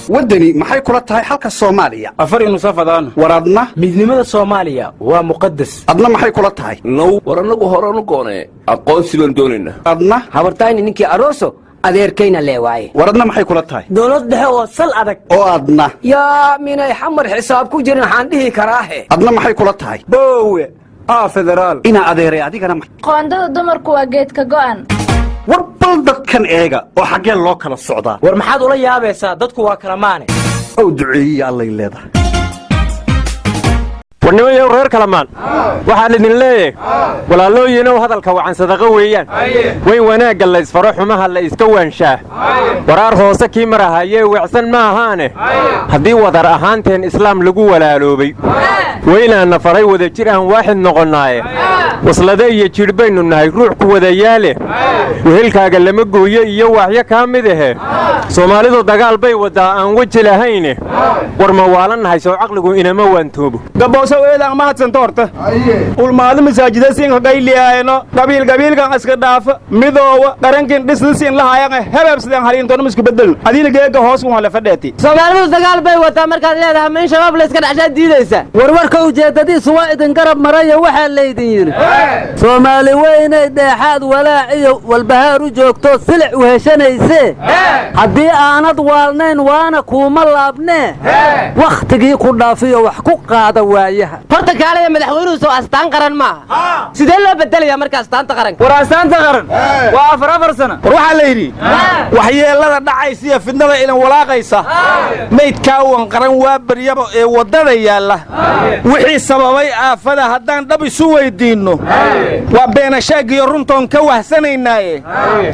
Waddani maxay kula tahay xalka Soomaaliya? Afar nusafadaan. War adna? Midnimada Soomaaliya waa muqadas. Adna maxay kula tahay? Now, war annagu horanu goonee aqoonsi baan doonaynaa. Adna? Habartayni ninkii aroso, adeerkayna lee waaye. War adna maxay kula tahay? Dowlad dhexe oo sal adag. Oo adna? Yaa, minay Xamar xisaab ku jirin waxaan dhihi karaahe. Adna maxay kula tahay? Boowe aa federaal. Inaa adeeray, adigana Qoondada dumarku waa geedka go'an. War bal dadkan eega oo xaggeen loo kala socdaa. War maxaad ula yaabaysaa? Dadku waa kala maane. Ow duceeyiya allay leedahay. Warnimayow, reer Kalamaan, waxaan idin leeyahay: walaalooyinow, hadalka wacan sadaqo weeyaan, weyn wanaagga la isfaro, xumaha la iska waanshaa, waraar hoose kii marahayee weecsan ma ahaane. Haddii wadar ahaanteen Islaam lagu walaaloobay, weynaanna faray wadajir aan waaxid noqonnaaye. Waslade iyo jidh baynu nahay, ruux ku wadayaale, wehelkaaga lama gooyo iyo waaxyo kaa mid ahe. Soomaalidu dagaal bay waddaa aan weji lahayne. War ma waalannahay? Soo caqligu inama waantoobo? Gabowsa eedaan mahadsanta. Horta ulmaado masaajida siinka gayliyaayno, qabiil qabiilkan iska dhaafa, midoowa qarankin dhisna siin lahaayan, hebeebsideen haliintoonama isku bedelno, adiina geega hoos un hala fadheeti. Soomaalidu dagaal bay wadaa markaad leedahay, ma in Shabaab la iska dhacshaa diidaysa? Warwarka ujeeddadiisu waa idin garab marayo. Waxaa laydin yidhi: Soomaali weynay, dheexaad walaac iyo walbahaar u joogto, silic u heshanaysee, haddii aanad waalnayn waana kuuma laabnee, wakhtigii ku dhaafiyo wax ku qaada waayaha. Horta kaalaya, madaxweynuhu soo astaan qaran maaha? Sidee loo bedelayaa marka astaanta qaranka? War astaanta qaran waa 4 4 sano. War waxaa la yidhi: waxyeellada dhacaysa iyo fidnada ilan walaaqaysa, maydkaawan qaran waa baryaba ee waddada yaalla, wixii sababay aafada haddaan dhab isu weyddiinno, waa beenashaaggiyo runtoon ka wahsanaynaaye.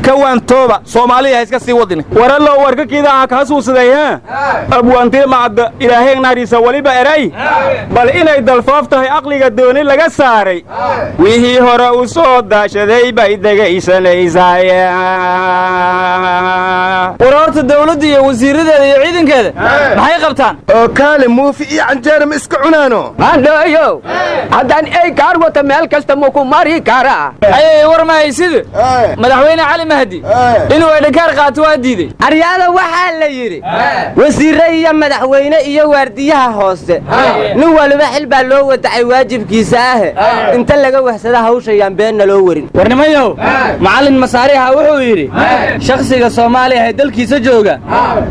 Ka waantooba, Soomaaliya ha iska sii wadine. Warallow, warka kiidaa ka hasuusaday ha abwaantee macadda Ilaahay naariisa waliba eray, bal inay dalfoof tahay aqliga dooni laga saaray, wixii hore u soo daashaday bay degaysanaysaa. War horta dawladda iyo wasiiradeeda iyo ciidankeeda maxay qabtaan? Oo kaale, muufi iyo canjeera ma iska cunaano? Maandhooyow, haddaan ey kaar wata, meel kasta ma ku mari karaa? Ayay, war ma haysida, Madaxweyne Cali Mahdi inuu edhikaar qaato waa diidey. Aryaada, waxaa la yidhi wasiirre iyo madaxweyne iyo waardiyaha hoose, nin waliba xil baa loo wadacay waajibkiisa ahe, inta laga wahsada hawshayaan beenna loo warin. War nimanyow, macallin masaariha wuxuu yidhi: shakhsiga Soomaaliya ee dalkiisa jooga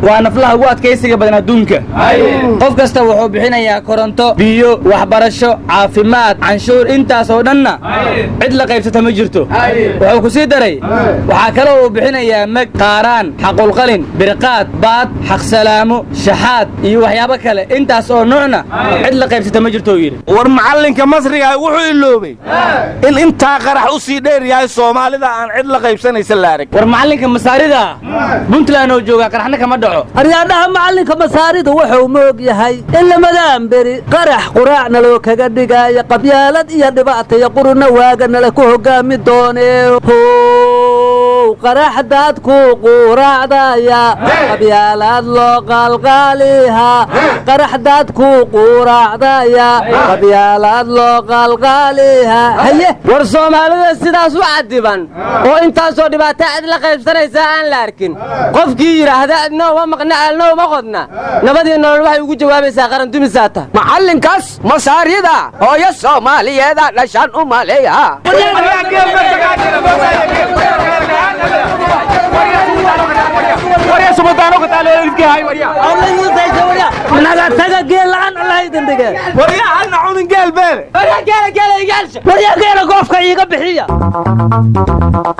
waa naflaha ugu adkaysiga badan adduunka. Qof kasta wuxuu bixinayaa koronto, biyo, waxbarasho, caafimaad, canshuur, intaas oo dhanna cid la qaybsata ma jirto. Wuxuu ku sii daray: waxaa kaloo uu bixinayaa meg, qaaraan, xaqulqalin, birqaad, baad, xaqsalaamo, shaxaad iyo waxyaabo kale, intaas oo nuucna cid la qaybsata ma jirto, uu yidhi. War macallinka Masriga wuxuu iloobay in intaa qarax u sii dheer yahay Soomaalida aan cid la qaybsanaysa la arag. War macallinka Masaarida Puntland oo joogaa qaraxna kama dhaco. Aryaadhaha, macallinka Masaarida wuxuu moog yahay in lamadaan beri qarax quraacna loo kaga dhigaayo, qabyaalad iyo dhibaataya quruna waaganala ku hoggaami doonee. How qarax dadku quraacdaya, qabyaalad loo qalqaaliha, qarax dadku quraacdaya, qabyaalad loo qalqaaliha, haye. War Soomaalida sidaas u cadiban oo intaasoo dhibaataa cid la qaybsanaysaa aan la arkin, qofkii yidhaahda adna uma maqna, aalna uma qodna, nabadii nolol waxay ugu jawaabaysaa qaran dumisaata. Macallinkaas Masaarida hooyo Soomaaliyeeda dhashaan u maleeya. Naga taga, geel la'aan Allah idin dhige. Waryaa, halna cunin geel beele. Waryaa, geela goofka iiga bixiya.